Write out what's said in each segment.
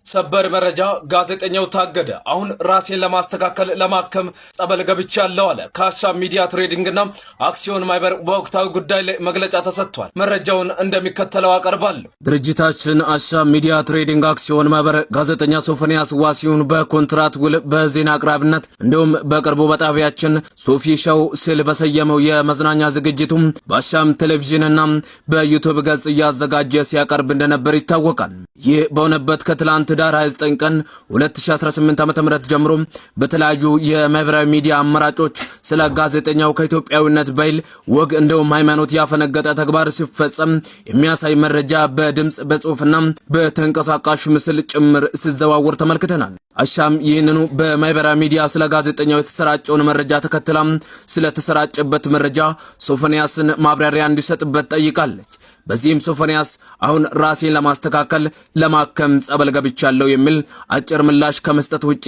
ሰበር መረጃ፣ ጋዜጠኛው ታገደ። አሁን ራሴን ለማስተካከል ለማከም ጸበል ገብቻለሁ አለ። ከአሻም ሚዲያ ትሬዲንግና አክሲዮን ማህበር በወቅታዊ ጉዳይ ላይ መግለጫ ተሰጥቷል። መረጃውን እንደሚከተለው አቀርባለሁ። ድርጅታችን አሻም ሚዲያ ትሬዲንግ አክሲዮን ማህበር ጋዜጠኛ ሶፎንያስ ዋሲሁን በኮንትራት ውል በዜና አቅራቢነት እንዲሁም በቅርቡ በጣቢያችን ሶፊ ሾው ሲል በሰየመው የመዝናኛ ዝግጅቱም በአሻም ቴሌቪዥንና በዩቱብ ገጽ እያዘጋጀ ሲያቀርብ እንደነበር ይታወቃል። ይህ በሆነበት ከትላንት ህዳር 29 ቀን 2018 ዓ.ም ጀምሮ በተለያዩ የማህበራዊ ሚዲያ አማራጮች ስለ ጋዜጠኛው ከኢትዮጵያዊነት ባህል፣ ወግ እንደውም ሃይማኖት ያፈነገጠ ተግባር ሲፈጸም የሚያሳይ መረጃ በድምጽ፣ በጽሁፍና በተንቀሳቃሽ ምስል ጭምር ሲዘዋወር ተመልክተናል። አሻም ይህንኑ በማህበራዊ ሚዲያ ስለ ጋዜጠኛው የተሰራጨውን መረጃ ተከትላም ስለተሰራጨበት መረጃ ሶፎንያስን ማብራሪያ እንዲሰጥበት ጠይቃለች። በዚህም ሶፎንያስ አሁን ራሴን ለማስተካከል ለማከም ጸበል ገብቻለሁ የሚል አጭር ምላሽ ከመስጠት ውጪ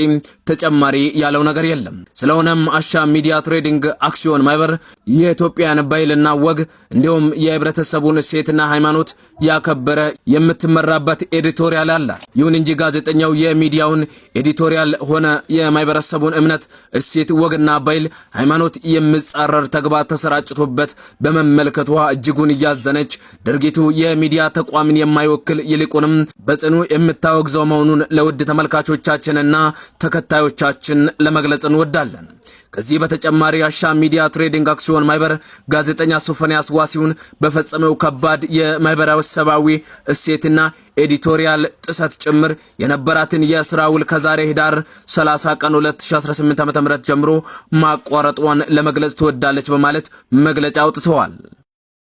ተጨማሪ ያለው ነገር የለም። ስለሆነም አሻም ሚዲያ ትሬዲንግ አክሲዮን ማህበር የኢትዮጵያን ባህልና ወግ እንዲሁም የህብረተሰቡን እሴትና ሃይማኖት ያከበረ የምትመራበት editorial አላት። ይሁን እንጂ ጋዜጠኛው የሚዲያውን editorial ሆነ የማህበረሰቡን እምነት፣ እሴት፣ ወግና ባህል፣ ሃይማኖት የሚጻረር ተግባር ተሰራጭቶበት በመመልከቷ እጅጉን እያዘነች ድርጊቱ የሚዲያ ተቋምን የማይወክል ይልቁንም በጽኑ የምታወግዘው መሆኑን ለውድ ተመልካቾቻችንና ተከታዮቻችን ለመግለጽ እንወዳለን። ከዚህ በተጨማሪ አሻም ሚዲያ ትሬዲንግ አክሲዮን ማህበር ጋዜጠኛ ሶፎንያስ ዋሲሁን በፈጸመው ከባድ የማህበራዊ ሰብአዊ እሴትና editorial ጥሰት ጭምር የነበራትን የስራ ውል ከዛሬ ህዳር 30 ቀን 2018 ዓ.ም ጀምሮ ማቋረጧን ለመግለጽ ትወዳለች በማለት መግለጫ አውጥተዋል።